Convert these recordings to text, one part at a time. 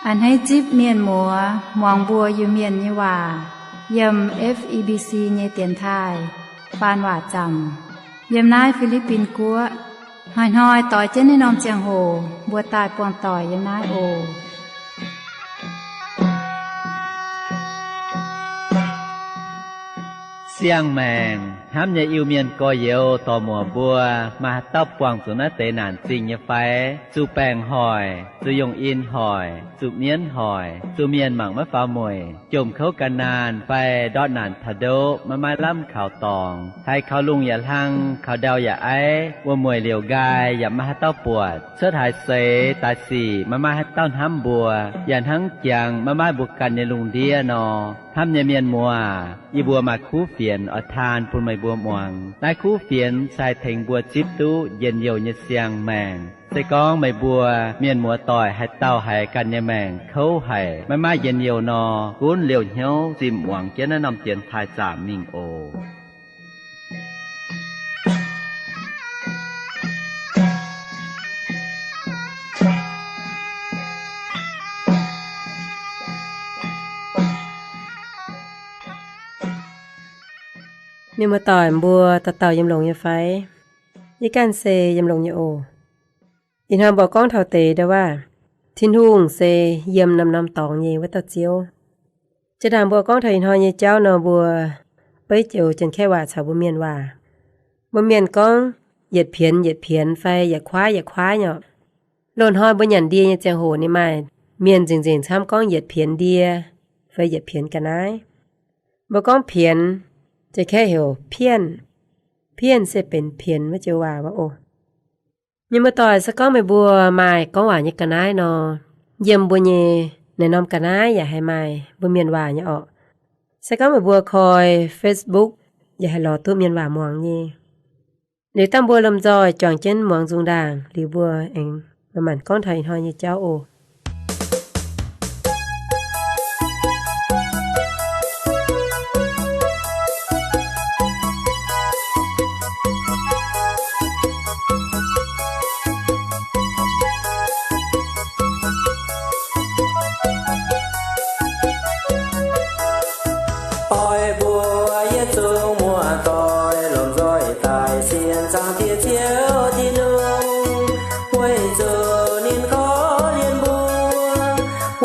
A'hneiv zipv mienh muoz muangx mbuo Iu-Mienh nyei waac yiem F E B C nyei dienx taaih faan waac zaamc yiem naaiv Fi^li^bin Guoqv. Hnoi-hnoi doix jienv naaiv norm ziangh hoc mbuo daaih buangh doic yiem naaiv oc. Siang-maengc hnamv nyei Iu-Mienh gorx-youz dorc-muoc mbuo, maaih haaix dauh buangh zuqc naaiv deix naanc zingh nyei fai? Zuqc baengc hoic, zuqc yungh in hoic, zuqc mienv hoic, zuqc mienh mangc maiv faaux mueic, jomc kouv ga'naanh fai ndortv naanc taux ndoqv maiv maaih lamh kaux dorngx, haiz kaux lungh yaac hlang, kaux ndau yaac aiv, wuom-mueic liouc nqaai yaac maiv maaih haaix dauh buatc, cuotv haaix seix daaih sic maiv maaih haaix dauh hnamv mbuo, yaac hnangv jangx maiv maaih mbuo ganh nyei lungh ndiev nor. Hnamv nyei mienh muoz, yie mbuo maaih kuv fienx oix taan bun meih mbuo muangx. Naaiv kuv fienx se haih tengx mbuo zipv duqv njien-youh nyei siang-maengc. Se gorngv meih mbuo mienh muoz-doic haaix dauh haiz ganh nyei maengc kouv haic, maiv maaih njien-youh nor, gunv liouh hnyouv zimh muangx jienv naaiv norm dienx taaih zaamc mingh oc. Mienh muoz-doic mbuo dauh dauh yiem longx nyei fai? Yie ganh se yiem longx nyei oc. Ih hnoi mbuo gorngv taux deix ndau waac, Tin-Hungh se yiem norm-norm dorngx nyei wuov dauh Ziouv. Jiex ndaangc mbuo gorngv taux ih hnoi nyei jauv nor, mbuo beiv joux Janx-Kaeqv waac caux mbuo Mienh waac. Mbuo Mienh gorngv yietc pienx yietc pienx fai yietc kuaaiv yietc kuaaiv nyei orqc. Loz-hnoi mbuo nyanc ndie nyei ziangh hoc ninh maaih mienh nzengc-nzengc camv gorngv yietc pienx ndie fai yietc pienx ga'naaiv. Mbuo gorngv pienx, Janx-Kaeqv heuc เพี้ยน. เพี้ยน se benx pienx wuov joux waac wuov oc. Mienh muoz-doic, se gorngv meih mbuo maaih gorngv waac nyei ga'naaiv nor, yiem mbuo nyei naaiv norm ga'naaiv yaac haih maaih mbuo Mienh waac nyei orqc. Se gorngv meih mbuo koi Facebook yaac haih lorz duqv Mienh waac muangx nyei. Liuz dangh mbuo lomh nzoih juangc jienv muangx nzung ndaangc liuz mbuo aengx manc-manc gorngv taux ih hnoi nyei jauv oc. Oix mbuox yietc zungv muoz-doic lomh nzoih daaih sienx Zaangc Diex Ziouv Tin-Hungh, weic zuqc ninh korv-lienh mbuo,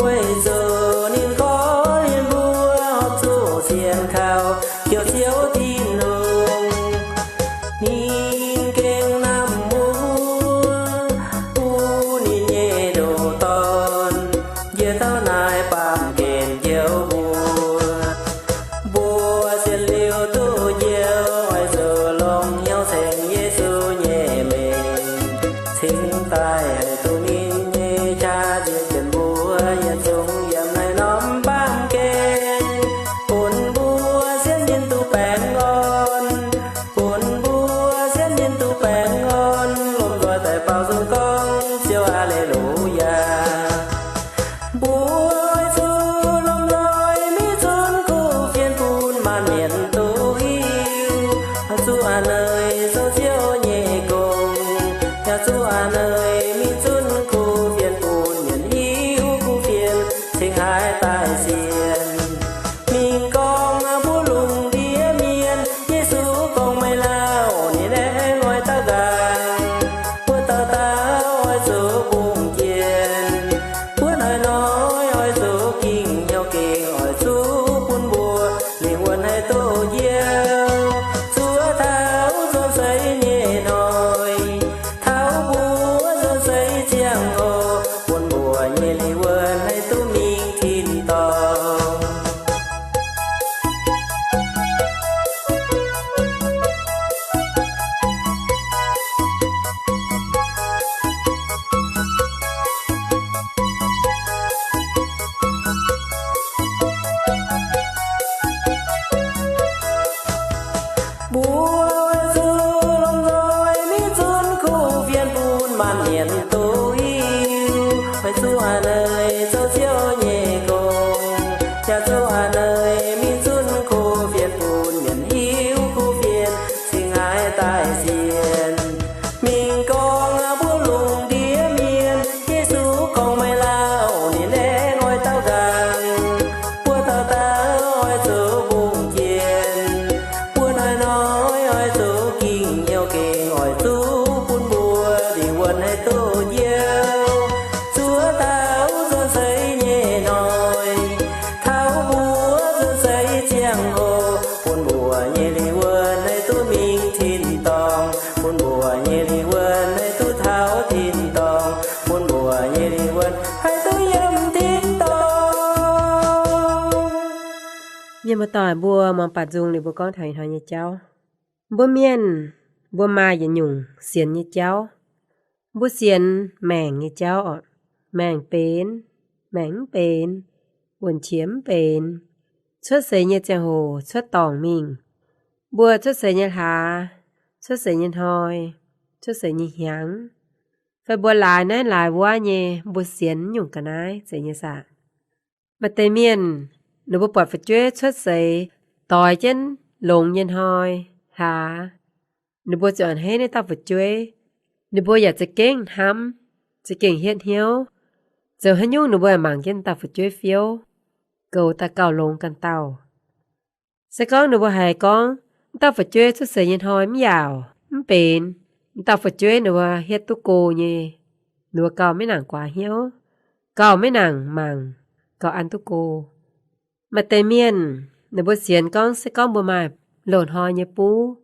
weic zuqc ninh korv-lienh mbuo horpc zuqc sienx kaux Ziouv, Ziouv Tin-Hungh. Ninh gengh namh muoz, bun ninh nyei ndoqc Dorn, njiec taux naaiv baamh gen njoux mbuo. Mbuo sienx liuz duqv njoux, oix zuqc longc hnyouv ceng Yesu nyei mengh, cingx daaih haih duqv ninh nyei qaqv nziex jienv mbuo yietc zungv yiem naaiv norm baamh gen, bun mbuo sienx ninh duqv baengh orn, bun mbuo sienx ninh duqv baengh orn, lomh nzoih daaih baaux nzung gorngv Ziouv Aa^le^lu^yaa. Mbuo oix zuqc lomh nzoih mingh zunv kuv fienx bun maanc mienh duqv hiuv, zuqc a'hneiv zoux Ziouv nyei gong, yaac zuqc a'hneiv mingh zunv kuv fienx bun mienh hiuv kuv fienx cingx haaix daaih sienx. Mingh gorngv mbuo lungh ndiev mienh, Yesu gorngv meih lauh ninh aengx oix daux nqaang. Mbuo dauh dauh oix zuqc mbungh jienh, mbuo hnoi-hnoi oix zuqc ging hnyouv gengh oix zuqc bun mbuo lingh wuonh haih duqv njoux, zuov taux nzuonx seix nyei hnoi, taux mbuo nzuonx seix ziangh hoc, bun mbuo nyei lingh wuonh haih duqv mingh tin-dorngh. Mbuo zuqc lomh nzoih mingh zunv kuv fienx bun maanc mienh duqv hiuv, oix zuqc a'hneiv zoux Ziouv nyei gong, yaac zuqc a'hneiv mingh zunv kuv fienx bun mienh hiuv kuv fienx cingx haaix daaih sienx. Mingh gorngv mbuo lungh ndiev mienh, Yesu gorngv meih lauh ninh aengx Mienh muoz-doic mbuo muangx baaux nzung liuz mbuo gorngv taux ih hnoi nyei jauv. Mbuo mienh, mbuo maaih yietc nyungc sienx nyei jauv. Mbuo sienx maengc nyei jauv oc. Maengc benx, maengc mv benx, wuonh qiex mv benx, cuotv seix nyei ziangh hoc cuotv dorngc mingh, mbuo cuotv seix nyei hlaax, cuotv seix nyei hnoi, cuotv seix nyei hnyangx, fai mbuo laaix naaiv laaix wuov nyei, mbuo sienx nyungc ga'naaiv zeiz nyei saah. Maaih deix mienh, ninh mbuo buatc fu'jueiv cuotv seix doix jienv longx nyei hnoi, hlaax, ninh mbuo ziouc a'hneiv naaiv dauh fu'jueiv. Ninh mbuo yaac za'gengh hnamv, za'gengh hietv hnyouv, zoux haaix nyungc ninh mbuo yaac mangc jienv dauh fu'jueiv fiouv, goux daaih gauh longx ganh dauh. Se gorngv ninh mbuo haiz gorngv, wuov dauh fu'jueiv cuotv seix nyei hnoi mv yaauc, mv benx, wuov dauh fu'jueiv ninh mbuo hietv duqv go nyei, ninh mbuo gauh maiv nangc guaax hnyouv, gauh maiv nangc mangc, gauh an duqv go. Maaih deix mienh, ninh mbuo sienx gorngv se gorngv mbuo maaih loz-hnoi nyei buv,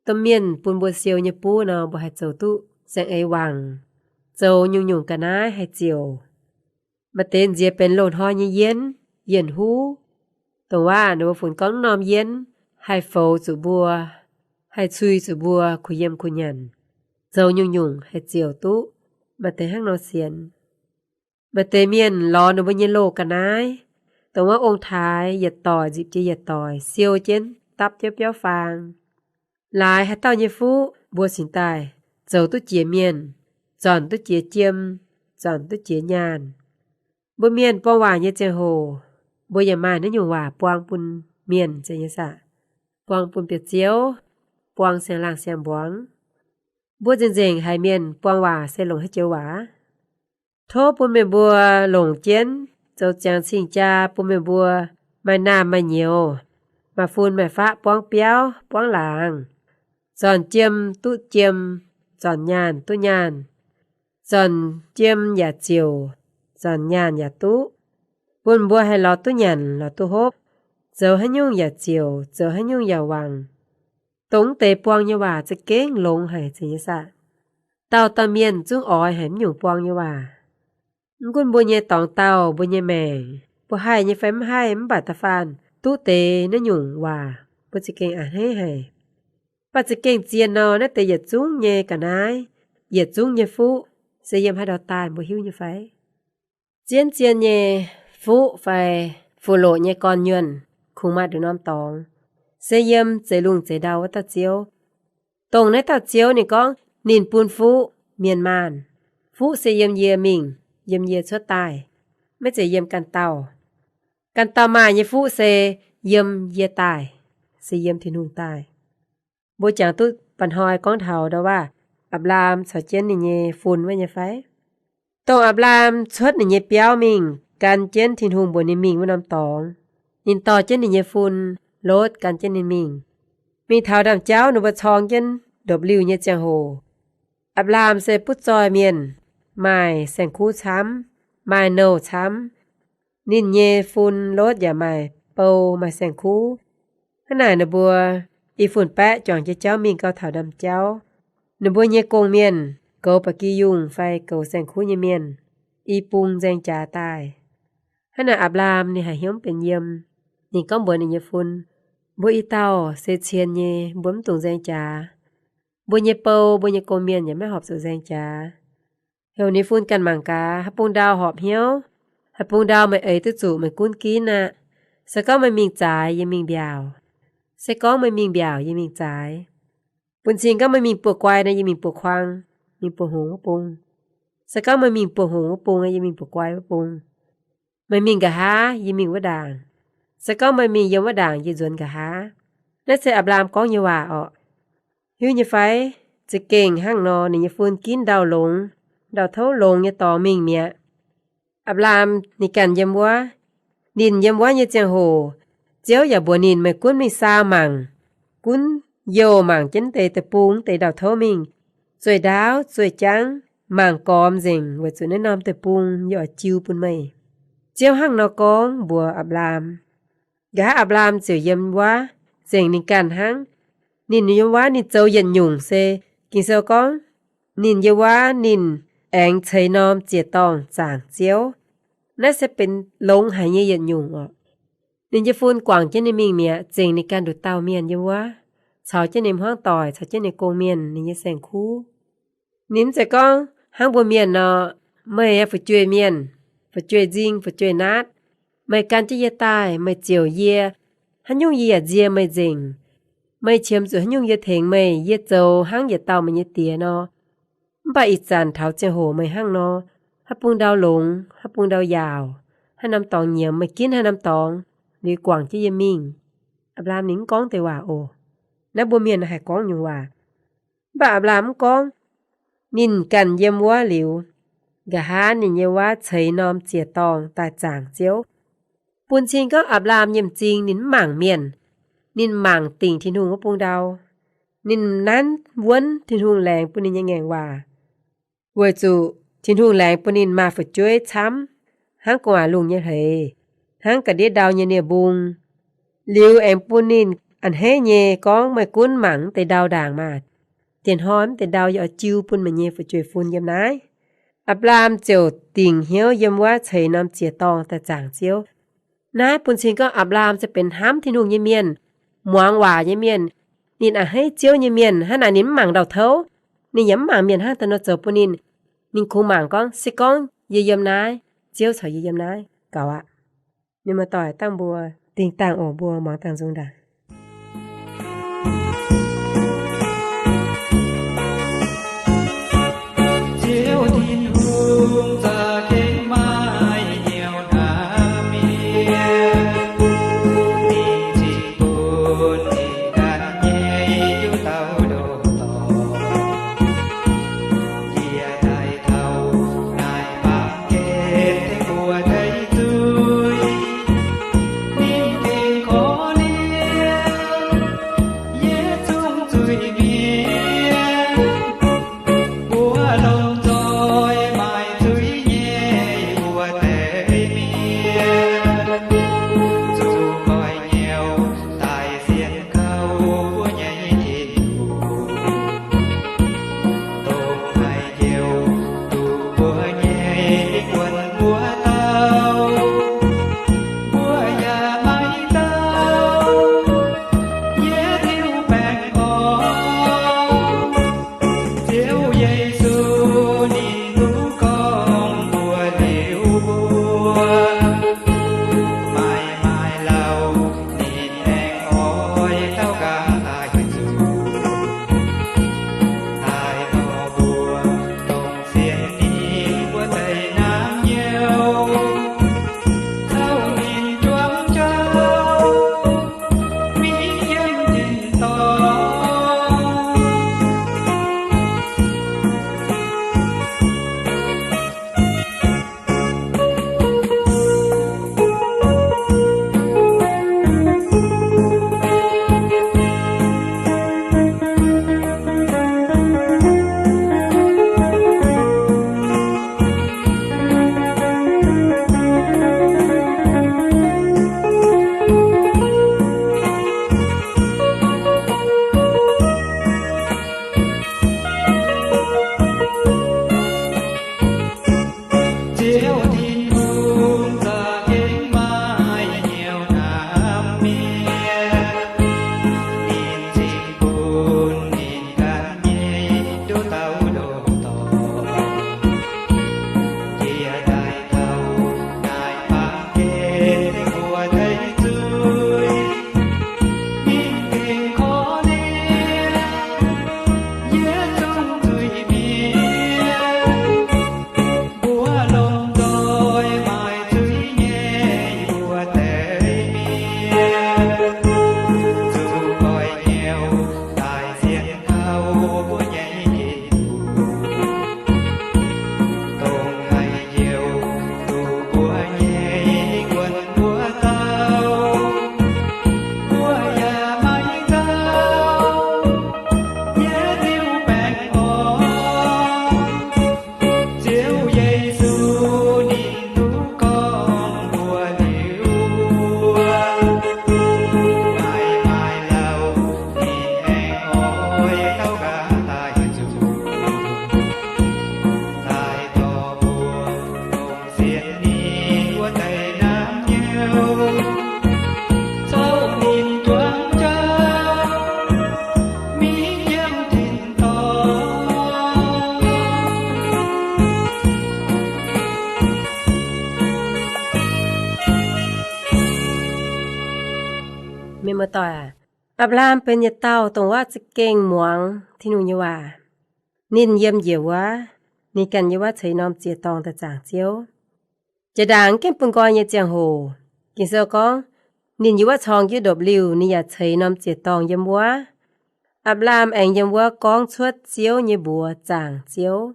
domh mienh bun mbuo siou nyei buv nor, mbuo haih zoux duqv saeng-eix wangc, zoux nyungc-nyungc ga'naaiv haih ziouc. Maaih deix nziex benx loz-hnoi nyei yienv, yienh huv. Dongh waac ninh mbuo funx gorngv norm yienv haih foux zuqc mbuo, haih cui zuqc mbuo kuh yiem kuh nyanc, zoux nyungc-nyungc haih ziouc duqv. Maaih deix hnangv nor sienx. Maaih deix mienh lorz ninh mbuo nyei loz ga'naaiv, dongh wuov ong-taaix yietc doic nzipc jiex yietc doic siou jienv dapv jienv biauv faang. Laaix haaix dauh nyei fuqv mbuo cingx daaih zoux duqv jiex mienh, zornc duqv jiex jiem, zornc duqv jiex nyaanh. Mbuo mienh buang waac nyei ziangh hoc, mbuo yaac maaih naaiv nyungc waac buang bun mienh zeiz nyei saah? Buang bun biauv-ziouv, buang siang-laangh siang-mbuangz. Mbuo nzengc-nzengc haiz mienh buang waac se longc haaix joux waac? Tov bun meih mbuo longc jienv zoux ziangx cing-jaa bun meih mbuo maaih naamh maaih nyouz, maaih fun maaih faqv buangv biauv buangv laangz, zornc jiem duqv jiem, zornc nyaanh duqv nyaanh, zornc jiem yaac ziouc, zornc nyaanh yaac duqv, bun mbuo haih lorz duqv nyanc lorz duqv hopv, zoux haaix nyungc yaac ziouc, zoux haaix nyungc yaac wangc. Dongh mv deix buang nyei waac za'gengh longx haic zeiz nyei saah? Dauh dauh mienh zungv oix haic mv nyungc buang nyei waac. Mv gunv mbuo nyei dorngx dauh, mbuo nyei maengc, mbuo haih nyei fai mv haih, mv baac da'faanh duqv deix naaiv nyungc waac mbuo za'gengh a'hneiv haic. Mv baac za'gengh zien nor, naaiv deix yietc zungv nyei ga'naaiv, yietc zungv nyei fuqv se yiem haaix ndau daaih mbuo hiuv nyei fai? Zien-zien nyei fuqv fai fuqv-loqc nyei gorn-nyuonh kungx maaih nduqc norm dorngx, se yiem zeix lungh zeix ndau wuov dauh Ziouv. Dongh naaiv dauh Ziouv ninh gorngv ninh bun fuqv mienh maanh. Fuqv se yiem yie mingh, yiem yie cuotv daaih, maiv zeiz yiem ganh dauh. Ganh dauh maaih nyei fuqv se yiem yie daaih, se yiem Tin-Hungh daaih. Mbuo jangx duqv mba'hnoi gorngv taux ndau waac Apc^laam caux jienv ninh nyei fun wuov nyei fai? Dongh Apc^laam cuotv ninh nyei biauv mingh gan jienv Tin-Hungh mbuox ninh mingh wuov norm dorngx, ninh dorh jienv ninh nyei fun, Lotv, gan jienv ninh mingh. Mingh taux ndaamv-jauv ninh mbuo corng jienv ndopv-liuh nyei ziangh hoc, Apc^laam se butv zoih mienh, maaih saeng-kuv camv, maaih nouh camv. Ninh nyei fun, Lotv, yaac maaih bou maaih saeng-kuv. Hnangv naaic ninh mbuo i fun-baeqv juangc jiex jauv mingh gau taux ndaamv-jauv, ninh mbuo nyei gong-mienh, goux ba'gi yungh fai goux saeng-kuv nyei mienh, i bung nzaeng jaax daaih. Hnangv naaic Apc^laam ninh haiz hnyouv mv benx yiem. Ninh gorngv mbuox ninh nyei fun, mbuo i dauh se cien nyei, mbuo mv dungx nzaeng jaax. Mbuo nyei bou, mbuo nyei gong-mienh yaac maiv horpc zuqc nzaeng jaax. Heuc ninh fun ganh mangc gaax, haaix bung ndau horpc hnyouv, haaix bung ndau meih eix duqv zuqc meih gunv ginv aqv. Se gorngv meih mingh zaaix, yie mingh mbiaauc. Se gorngv meih mingh mbiaauc, yie mingh zaaix. Bun cing gorngv meih mingh buoz-guai nor, yie mingh buoz-kuang, mingh buoz-hngongx wuov bung. Se gorngv meih mingh buoz-hngongx wuov bung, yie mingh buoz-guai wuov bung. Meih mingh nqa'haav, yie mingh wuov ndaangc. Se gorngv meih mingh yiem wuov ndaangc, yie nzuonx nqa'haav. Naaiv se Apc^laam gorngv nyei waac orqc. Hiuv nyei fai? Za'gengh hnangv nor, ninh nyei fun ginv ndau longx, ndau-touv longx nyei dorngx mingh mi'aqv. Apc^laam ninh ganh yiem wuov. Ninh yiem wuov nyei ziangh hoc, Ziouv yaac mbuox ninh, meih gunv mingh saau mangc, gunv youh mangc jienv deix deic-bung, deix ndau-touv mingh, zueih ndaauv zueih jangv, mangc gormx nzengc weic zuqc naaiv norm deic-bung yie oix jiu bun meih. Ziouv hnangv nor gorngv mbuox Apc^laam. Nqa'haav Apc^laam ziouc yiem wuov, nzengc ninh ganh hnangv. Ninh yiem wuov ninh zoux yietc nyungc se, Ging-Sou gorngv, ninh yiem wuov ninh aengx ceix norm ziec-dorngh zaangc Ziouv. Naaiv se benx longx haic nyei yietc nyungc orqc. Ninh nyei fun guangc jienv ninh mingh mi'aqv, zengc ninh ganh nduqc dauh mienh yiem wuov, caux jienv ninh hmuangv doic, caux jienv ninh gong-mienh, ninh nyei saeng-kuv. Ninh mv zeiz gorngv hnangv mbuo mienh nor, meih fu'jueiv mienh, fu'jueiv nzing, fu'jueiv naatv, meih gan jienv yie daaih, meih ziouc yie, haaix nyungc yie yaac nzie meih nzengc. Meih qiemx zuqc haaix nyungc yie tengx meih, yie zoux hnangv yietc dauh meih nyei diex nor. Mv baac ih zanc taux ziangh hoc meih hnangv nor, haaix bung ndau longx, haaix bung ndau yaauc, haaix norm dorngx nyiemz, meih ginv haaix norm dorngx, liuz guangc jienv yie mingh. Apc^laam ninh mv gorngv deix waac oc. Naaiv mbuo mienh haih gorngv nyungc waac. Mv baac Apc^laam mv gorngv. Ninh ganh yiem wuov liuz, nqa'haav ninh nyei wuov ceix norm ziec-dorngh daaih zaangc Ziouv. Bun cing gorngv Apc^laam nyei m'zing ninh mv mangc mienh. Ninh mangc dingc Tin-Hungh wuov bung ndau. Ninh nanv wuonv Tin-Hungh laengz bun ninh nyei ngaengc waac, weic zuqc Tin-Hungh laengz bun ninh maaih fu'jueiv camv, hnangv gu'nguaaic lungh nyei hleix, hnangv ga'ndiev ndau nyei nie-mbung. Liuz aengx bun ninh a'hneiv nyei gorngv, meih gunv mangc mv deix ndau ndaangc maah! Diex hnoi mv deix ndau yie oix jiu bun meih nyei fu'jueiv fun yiem naaiv. Apc^laam ziouc dingc hnyouv yiem wuov ceix norm ziec-dorngh daaih zaangc Ziouv. Naaiv bun cing gorngv Apc^laam se benx hnamv Tin-Hungh nyei mienh, muangx waac nyei mienh. Ninh a'hneiv Ziouv nyei mienh, hnangv naaic ninh mv mangc ndau-touv. Ninh yaac mv mangc mienh hnangv da'nor zoux bun ninh. Ninh kungx mangc gorngv, se gorngv yie yiem naaiv, Ziouv caux yie yiem naaiv gaux aqv. Mienh muoz-doic, dangh mbuo dingh dangh oc, mbuo muangx dangh nzung ndaangc. Mienh muoz-doic aac, Apc^laa^ham benx yietc dauh dongh wuov za'gengh muangx Tin-Hungh nyei waac. Ninh yiem njiec wuov, ninh ganh yiem wuov ceix norm ziex dorngh daaih zaangc Ziouv. Jiex ndaangc mv gaengh bun nqoi nyei ziangh hoc, Ging-Sou gorngv, ninh yiem wuov corng jienv ndopv-liuh, ninh yaac ceix norm ziex dorngh yiem wuov. Apc^laa^ham aengx yiem wuov gorngv cuotv Ziouv nyei mbuox zaangc Ziouv.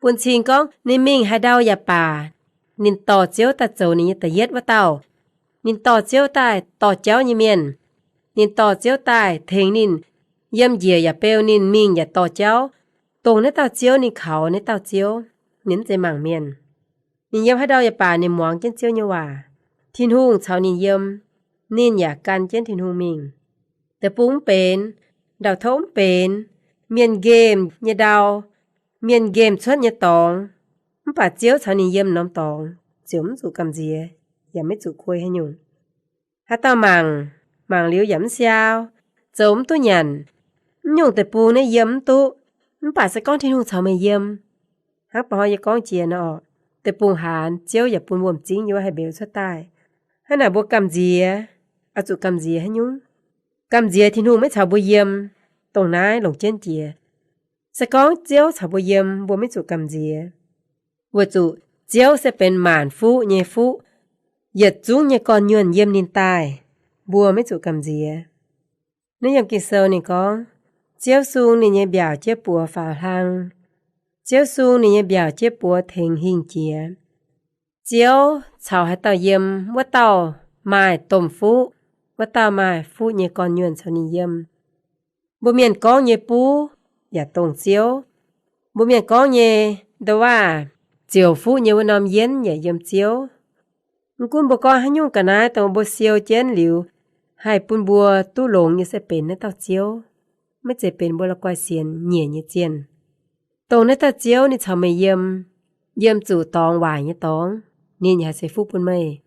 Bun cing gorngv ninh mingh haaix ndau yaac baac, ninh dorh Ziouv daaih zoux ninh nyei da'yietv wuov dauh. Ninh dorh Ziouv daaih dorh jauv nyei mienh. Ninh dorh Ziouv daaih tengx ninh yiem njiec yaac beu ninh, mingh yaac dorh jauv, dongh naaiv dauh Ziouv ninh kaux naaiv dauh Ziouv. Ninh mv zeiz mangc mienh. Ninh yiem haaix ndau yaac baac ninh muangx jienv Ziouv nyei waac. Tin-Hungh caux ninh yiem, ninh yaac gan jienv Tin-Hungh mingh. Deic-bung mv benx, ndau-touv mv benx, mienh nqemh nyei ndau, mienh nqemh cuotv nyei dorngx, mv baac Ziouv caux ninh yiem norm dorngx ziouc mv zuqc gamh nziex, yaac maiv zuqc kuei haaix nyungc. Haaix dauh mangc, mangc liuz yaac mv siau, zoux mv duqv nyanc. Mv nyungc deic-bung naaiv yiem mv duqv, mv baac se gorngv Tin-Hungh caux meih yiem, hnangv ba'hnoi yie gorngv jiex nor orqc, deic-bung haanz Ziouv yaac bun wuom-zingv yiem wuov haih mbeux cuotv daaih. Hnangv naaic mbuo gamh nziex, oix zuqc gamh nziex haaix nyungc? Gamh nziex Tin-Hungh maiv caux mbuo yiem, dongh naaiv longc jienv jiex. Se gorngv Ziouv caux mbuo yiem, mbuo maiv zuqc gamh nziex, weic zuqc Ziouv se benx maanc fuqv nyei fuqv. Yietc zungv nyei gorn-nyuonh yiem ninh daaih, mbuo maiv zuqc gamh nziex. Naaiv yiem Ging-Sou ninh gorngv, Ziouv sung ninh nyei mbiaauc jieqv buoz faaux hlang. Ziouv sung ninh nyei mbiaauc jieqv buoz tengx hingh jiex. Ziouv caux haaix dauh yiem, wuov dauh maaih domh fuqv, wuov dauh maaih fuqv nyei gorn-nyuonh caux ninh yiem. Mbuo mienh gorngv nyei buv yaac dongh Ziouv. Mbuo mienh gorngv nyei nda'waav ziouc fuqv nyei wuov norm yienv yaac yiem Ziouv. Mv gunv mbuo gorngv haaix nyungc ga'naaiv dongh mbuo siou jienv liuz haih bun mbuo duqv longx nyei se benx naaiv dauh Ziouv, maiv zeiz benx mbuo la'guaih sienx nyiec nyei zienh. Dongh naaiv dauh Ziouv ninh caux meih yiem, yiem zuqc dorngx waaic nyei dorngx, ninh yaac haih ceix fuqv bun meih.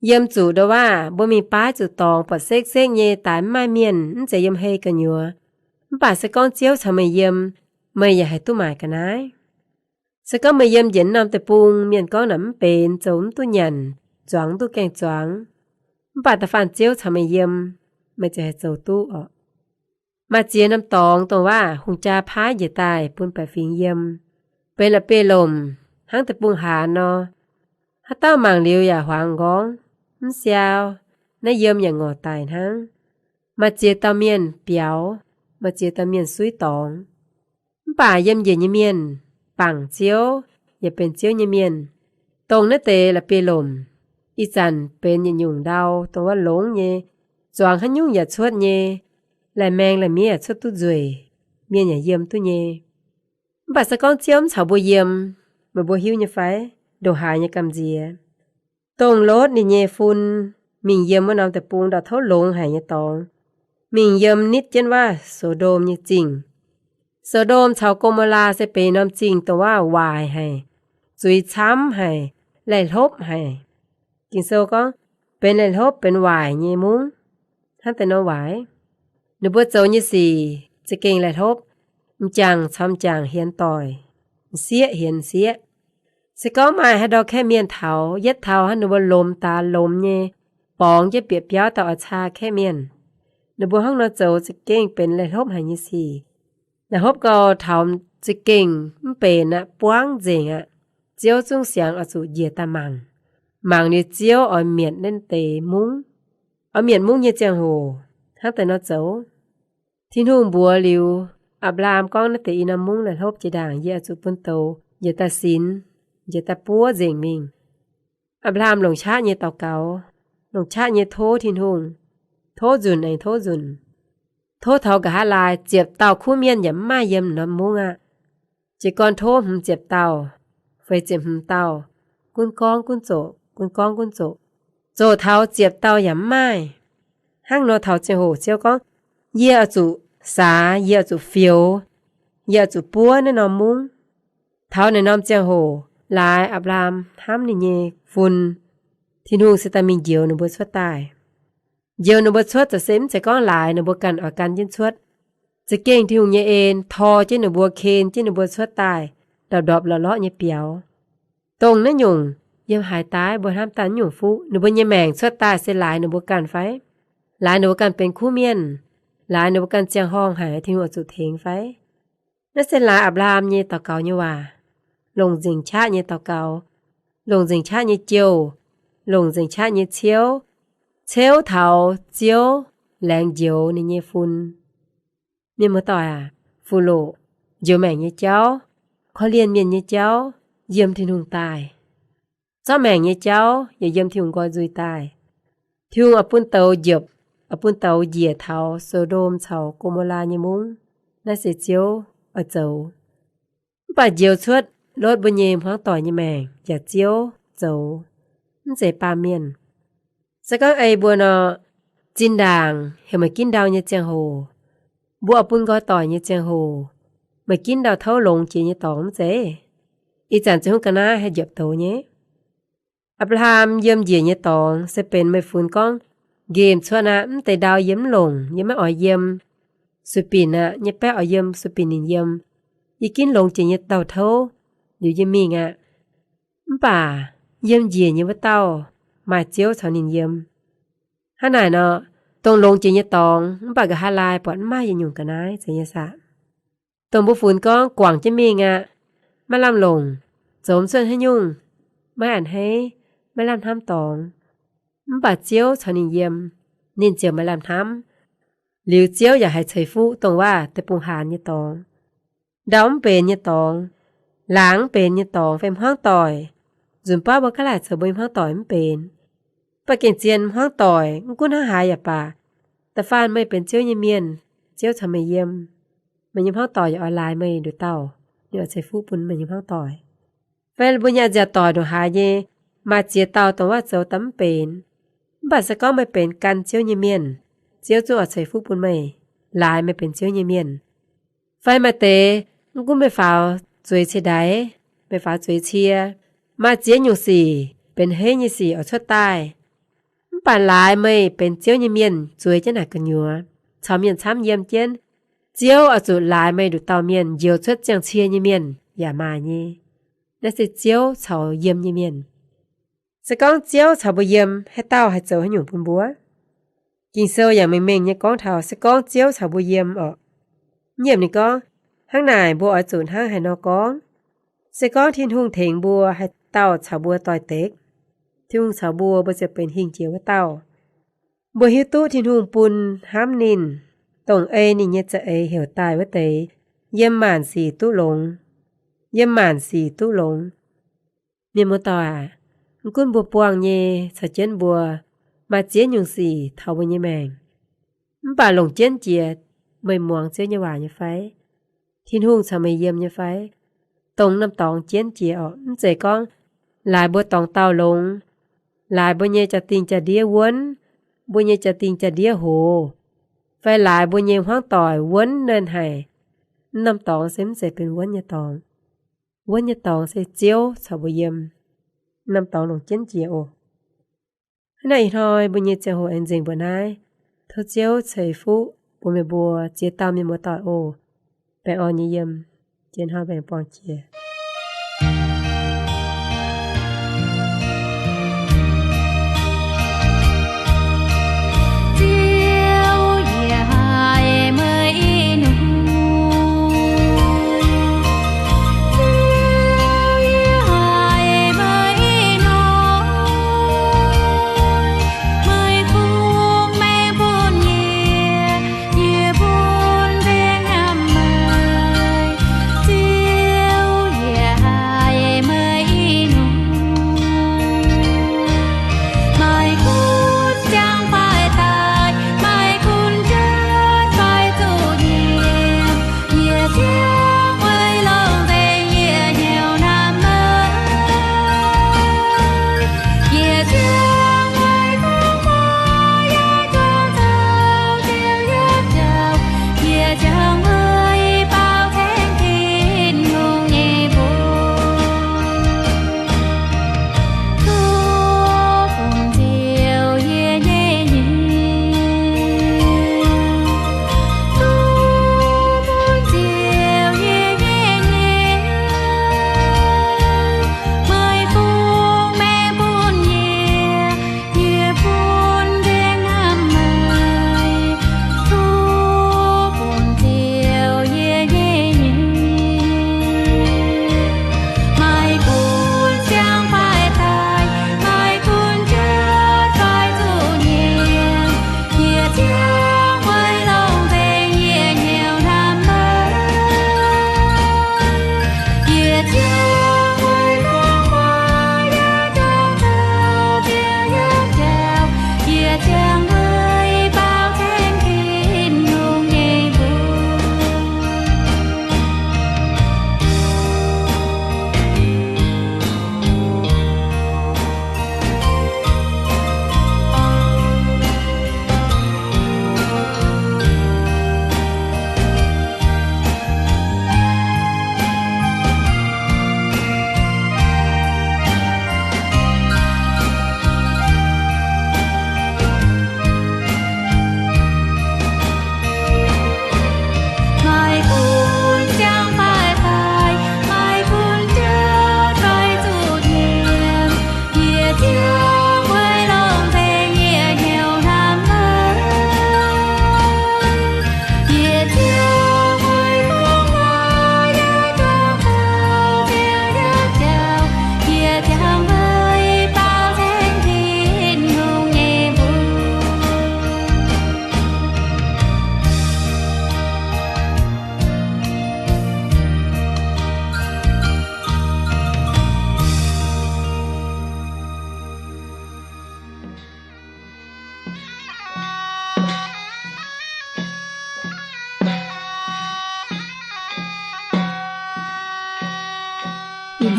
Yiem zuqc nda'waav mbuo mingh baav zuqc dorngx buatc sekv-sekv nyei, daaix mv maaih mienh, mv zeiz yiem hei gu'nyuoz. Mv baac se gorngv Ziouv caux meih yiem, meih yaac haih duqv maaic ga'naaiv. Se gorngv meih yiem njiec norm deic-bung, mienh gorngv naaic mv benx, zoux mv duqv nyanc, zuangx mv duqv gaengh zuangx, mv baac da'faanh Ziouv caux meih yiem, meih ziouc haih zoux duqv orqc. Maaih ziex norm dorngx dongh waav hungh jaa paaiv njiec daaih bun baeqc fingx yiem, benx la'bieiv-lomc hnangv deic-bung haanz nor. Haaix dauh mangc liuz yaac huaangx nqorngv, mv siau, naaiv yiem yaac ngorc daic hnangv. Maaih ziex dauh mienh biaux, maaih ziex dauh mienh suiv dorngx. Mv baac yiem njiec nyei mienh bangc Ziouv, yaac benx Ziouv nyei mienh, dongh naaiv deix la'bieiv-lomc. Ih zanc benx yietc nyungc ndau dongh wuov longx nyei, zuangx haaix nyungc yaac cuotv nyei, laih maeng laih miev yaac cuotv duqv nzueic, mienh yaac yiem duqv nyei. Mv baac se gorngv Ziouv mv caux mbuo yiem, meih mbuo hiuv nyei fai? Ndongc haaix nyei gamh nziex. Dongh Lotv ninh nyei fun mingh yiem wuov norm deic-bung ndau-touv longx haic nyei dorngx, mingh yiem nitv jienv wuov So^ndom nyei zingh. So^ndom caux Go^mo^laa se benx norm zingh dongh wuov waaic haic, zuiz camv haic, laih hlopv haic. Ging-Sou gorngv, benx laih hlopv benx waaic nyei mungv, hnangv deix norm waaic. Ninh mbuo zoux nyei sic za'gengh laih hlopv, m'jangc caux m'jangc hienx doic, m'sieqv hienx m'sieqv. Se gorngv maaih haaix ndau kaeqv mienh taux, yietv taux hnangv ninh mbuo lomz daax lomz nyei, borngz jienv bieqc biauv daaih oix caa kaeqv mienh. Ninh mbuo hnangv nor zoux za'gengh benx laih hlopv haic nyei sic. Laih hlopv gau taux za'gengh mv benx aqv, buangv nzengc aqv. Ziouv zungv siangx oix zuqc njiec daaih mangc. Mangc liuz Ziouv oix mietc naaiv deix mungv. Oix mietc mungv nyei ziangh hoc hnangv deix nor zoux. Tin-Hungh mbuox liuz, Apc^laa^ham gorngv, naaiv deix i norm mungv laih hlopv jiex ndaangc, yie oix zuqc bun douz njiec daaih sinx, njiec daaih buov nzengc mingh. Apc^laa^ham longc qaqv nyei daux gaux, longc qaqv nyei tov Tin-Hungh, tov nzunc aengx tov nzunc. Tov taux nqa'haav laai ziepc dauh kuv mienh yaac mv maaih yiem norm mungv aqv. Jiez gorn tov hmz ziepc dauh, feix ziepc hmz dauh, gunv gorngv gunv zoqc, gunv gorngv gunv zoqc, zoqc taux ziepc dauh yaac mv maaih. Hnangv nor taux ziangh hoc Ziouv gorngv, yie oix zuqc saax, yie oix zuqc fioux, yie oix zuqc buov naaiv norm mungv. Taux naaiv norm ziangh hoc laaix Apc^laa^ham hnamv ninh nyei fun, Tin-Hungh se daaih mingh njoux ninh mbuo cuotv daaih. Njoux ninh mbuo cuotv za'gengh mv zeiz gorngv laaix ninh mbuo ganh oix gan jienv cuotv. Za'gengh Tin-Hungh nyei en tor jienv ninh mbuo, ken jienv ninh mbuo cuotv daaih ndorpc-ndorpc lorqc-lorqc nyei biaux. Dongh naaiv nyungc yiem haaix daaih mbuo hnamv daaih nyungc fuqv, ninh mbuo nyei maengc cuotv daaih se laaix ninh mbuo ganh fai? Laaix ninh mbuo ganh benx kuv mienh, laaix ninh mbuo ganh ziangh horngh haic, Tin-Hungh oix zuqc tengx fai? Naaiv se laaix Apc^laa^ham nyei daux gaux nyei waac, longc nzengc qaqv nyei daux gaux, longc nzengc qaqv nyei jouh, longc nzengc qaqv nyei ciouv, ciouv taux Ziouv laengz njoux ninh nyei fun. Mienh muoz-doic aac, fuqv-loqc, njoux maengc nyei jauv, korv-lienh mienh nyei jauv, yiem Tin-Hungh daaih. Zorqv maengc nyei jauv yaac yiem Tin-Hungh nqoi nzuih daaih. Tin-Hungh oix bun douz njopc, oix bun douz njiec taux So^ndom caux Go^mo^laa nyei mungv. Naaiv se Ziouv oix zoux. Mv baac njoux cuotv Lotv mbuo nyei hmuangv doic nyei maengc yaac Ziouv zoux, mv zeiz baamh mienh. Se gorngv ei mbuo nor, zinh ndaangc heuc meih ginv ndau nyei ziangh hoc, mbuo oix bun nqoi doic nyei ziangh hoc, meih ginv ndau tov longx jiex nyei dorngx mv zeiz? Ih zanc ziouc hungh ga'naaiv haih njopc douz nyei. Apc^laa^ham yiem njiec nyei dorngx se benx meih funx gorngv nqemh cuotv aqv, mv deix ndau yie mv longc, yie maiv oix yiem. Sueih binc aqv, nyei baeqv oix yiem, sueih binc ninh yiem. Yie ginv longx jiex nyei dauh tov, liuz yie mingh aqv. Mv baac yiem njiec nyei wuov dauh maaih Ziouv caux ninh yiem. Hnangv naaic nor, dongh longx jiex nyei dorngx mv baac nqa'haav laai buatc mv maaih yietc nyungc ga'naaiv zeiz nyei saah? Dongh mbuo funx gorngv guangc jienv mingh aqv, maiv lamh longc, zoux mv cuotv haaix nyungc, maiv a'hneiv, maiv lamh hnamv dorngx, mv baac Ziouv caux ninh yiem, ninh ziouc maaih lamh hnamv. Liuz Ziouv yaac haih ceix fuqv dongh waac deic-bung haanz nyei dorngx, ndau mv benx nyei dorngx, laangz mv benx nyei dorngx fai hmuangv doic, nzunc baav mbuo gaav laaic zoux mbuo nyei hmuangv doic mv benx. Mv baac gengh zien hmuangv doic mv gunv hnangv haaix yaac baac, da'faanh meih benx Ziouv nyei mienh, Ziouv caux meih yiem, meih nyei hmuangv doic yaac oix laaix meih nduqc dauh, ninh oix ceix fuqv bun meih nyei hmuangv doic. Fai mbuo nyei a'nziaauc doic ndongc haaix nyei, maaih ziex dauh dongh waac zoux daaih mv benx. Mv baac se gorngv meih benx gan Ziouv nyei mienh, Ziouv zungv oix ceix fuqv bun meih, laaix meih benx Ziouv nyei mienh. Fai maaih deix, mv gunv meih faaux zueiz cie ndaix, meih faaux zueiz cie, maaih ziex nyungc sic benx heiv nyei sic oix cuotv daaih, mv baac laaix meih benx Ziouv nyei mienh zueiz jienv naaic gu'nyuoz, caux mienh camv yiem jienv, Ziouv oix zuqc laaix meih nduqc dauh mienh njoux cuotv ziangh cie nyei mienh yaac maaih nyei. Naaiv se Ziouv caux yiem nyei mienh. Se gorngv Ziouv caux mbuo yiem, haaix dauh haih zoux haaix nyungc bun mbuo? Ging-Sou yaac mengh mengh nyei gorngv taux se gorngv Ziouv caux mbuo yiem orqc. Nyiemc ninh gorngv, hnangv naaic mbuo oix zuqc hnangv haaix nor gorngv? Se gorngv Tin-Hungh tengx mbuo, haaix dauh caux mbuo doix-dekc? Tin-Hungh caux mbuo, mbuo ziouc benx hingh jiex wuov dauh. Mbuo hiuv duqv Tin-Hungh bun hnamv ninh, dongh ei ninh nyei za'eix heuc daaih wuov deix, yiem maanc sic duqv longx. Yiem maanc sic duqv longx. Mienh muoz-doic aac, mv gunv mbuo buangh nyei caux jienv mbuo, maaih ziex nyungc sic taux mbuo nyei maengc. Mv baac longc jienv jiex, meih muangx Ziouv nyei waac nyei fai? Tin-Hungh caux meih yiem nyei fai? Dongh norm dorngx jienv jiex orqc. Mv zeiz gorngv laaix mbuo dorngx dauh longx, laaix mbuo nyei jaa-dingh jaa-ndiev wuonv, mbuo nyei jaa-dingh jaa-ndiev hoz, fai laaix mbuo nyei hmuangv doic wuonv nernh haic. Mv norm dorngx se mv zeiz benx wuonv nyei dorngx. Wuonv nyei dorngx se Ziouv caux mbuo yiem. Mv norm dorngx longc jienv jiex oc. Hnangv naaiv ih hnoi mbuo nyei ziangh hoc aengx nzengc mbuoqc naaiv. Tov Ziouv ceix fuqv bun meih mbuo ziex dauh mienh muoz-doic oc. Baengh orn nyei yiem. Jiex hnoi mbuo aengx buangh jiex.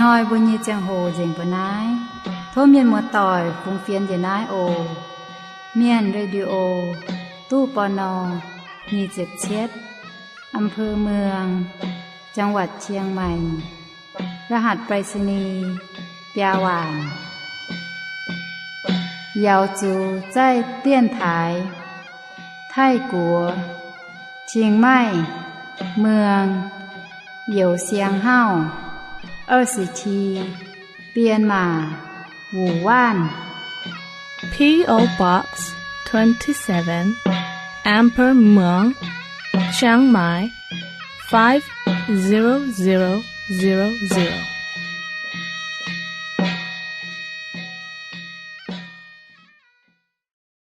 Hnoi mbuo nyei ziangh hoc nzengc mbuo naaiv. Tov mienh muoz-doic fungx fienx njiec naaiv oc. Mienh Radio, ตู้ ปณ. nyic ziepc cietv, อำเภอเมือง จังหวัดเชียงใหม่ รหัสไปรษณีย์ biaa waanc. Yaux zuqc zaih dienv taaix Taiv-Guoqv, Chiang Mai, Muang, Youz Siang Hauv, 二十七, Bienh Maac, Wuoqc Waanv. P O Box twenty-seven, อำเภอเมือง เชียงใหม่ five zero zero zero zero.